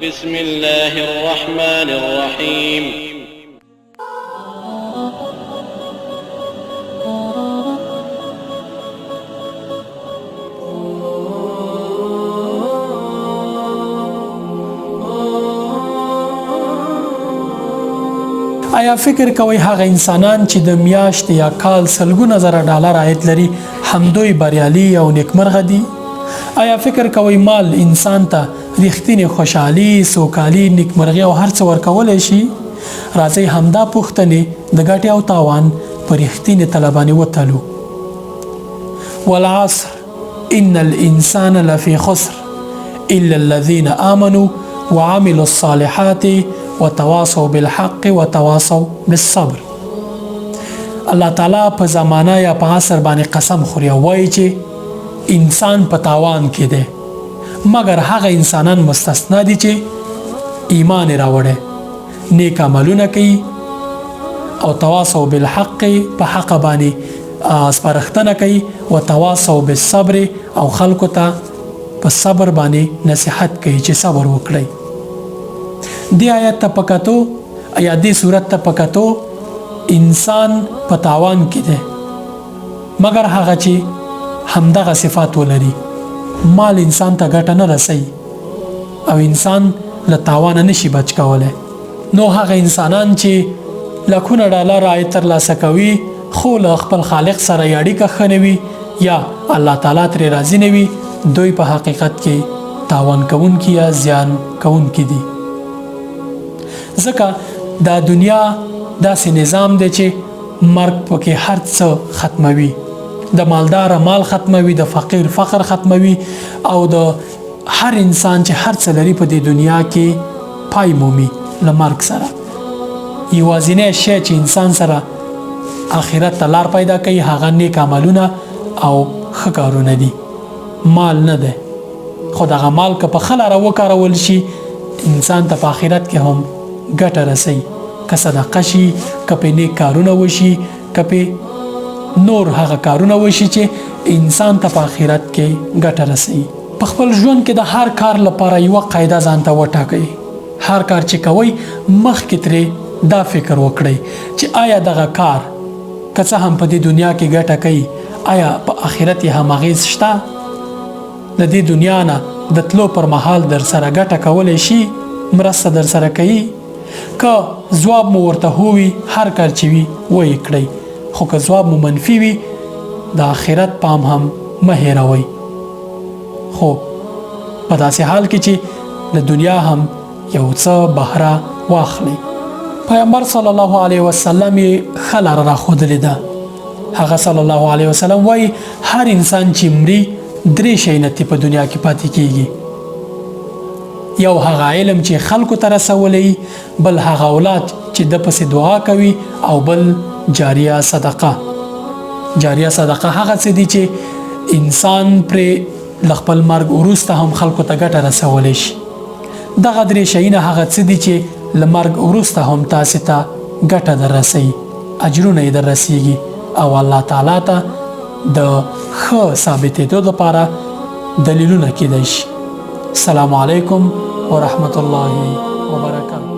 بسم الله الرحمن الرحيم. آیا فکر کوئ هغه انسانان چې د میاشتې یا کال سلګونه زره ډالر عاید لري همدوی بریالي او نیکمرغه دي؟ آیا فکر کوئ مال انسان ته رښتینې خوشحالي، سوکالي، نیکمرغي او هر څه ورکولی شي؟ راځئ همدا پوښتنې د ګټې او تاوان په رښتینې تله باندې وتلو. والعصر ان الانسان لفي خسر الا الذين آمنوا وعملوا الصالحات وتواصوا بالحق وتواصوا بالصبر. الله تعالی په زمانه یا په عصر باندې قسم خوري او وایي چې انسان په تاوان کې دی، مګر هغه انسانان مستثنا دي چې ایمان یې راوړی، نیک عملونه کوي او تواصو بالحق، په حق باندې سپارښتنه کوي، وتواصو بالصبر، او خلکو ته په صبر باندې نصیحت کوي چې صبر وکړئ. دې آیت ته په کتو یا دې صورت ته په کتو انسان په تاوان کې دی، مګر هغه چې همدغه صفات ولري. مال انسان ته ګټه نه رسوي او انسان له تاوانه نشي بچ کولی. نو هغه انسانان چې لکونه ډالر عاید ترلاسه کوي خو له خپل خالق سره یې اړیکه ښه نه وي یا الله تعالی ترې راضي نه وي، دوی په حقیقت کې تاوان کوونکي یا زیان کوونکي دي. ځکه دا دنیا داسې نظام دی چې مرګ پکې هر څه ختموي، د مالدار مال ختموي، د فقیر فقر ختموي، او د هر انسان چې هر څه لري په دې دنیا کې پای مومي له مرګ سره. یوازینی شی چې انسان سره آخرت ته لار پیدا کوي هغه نیک عملونه او ښه کارونه دي، مال نه دی. خو دغه مال که په ښه لاره وکارول شي انسان ته په آخرت کې هم ګټه رسوي، که صدقه شي، که په نیک کارونه وشي، که په نور هغه کارونه وشي چې انسان ته په آخرت کې ګټه رسوي. په خپل ژوند کې د هر کار لپاره یوه قاعده ځان ته وټاکئ. هر کار چې کوئ مخکې ترې دا فکر وکړئ چې آیا دغه کار که څه هم په دې دنیا کې ګټه کوي، آیا په آخرت یې هم اغېز شته؟ د دې دنیا نه د تلو پر مهال در سره ګټه کولی شي، مرسته در سره کوي؟ که ځواب مو ورته هو وي هر کار چې وي ویې کړئ، خو که ځواب مو منفي وي د آخرت پام هم مه هېروئ، خو په داسې حال کې چې له دنیا هم یو څه بهره واخلئ. پیغمبر صلی الله علیه وسلم یې ښه لاره راښودلې ده. هغه صلی الله علیه وسلم وایي هر انسان چې مري درې شیونه ترې په دنیا کې پاتې کیږي. یو هغه علم چې خلکو ته رسولی، بل هغه اولاد چې د پسې دعا کوي، او بل جاریه صدقه. جاریه صدقه هغه څه دي چې انسان پرې له خپل مرګ وروسته هم خلکو ته ګټه رسولی شي. دغه درې شیونه هغه څه دي چې له مرګ وروسته هم تاسې ته ګټه در رسوي، اجرونه یې در رسیږي او الله تعالی ته د ښه ثابتېدو لپاره دلیلونه کیدای شي. السلام علیکم ورحمت الله وبرکاته.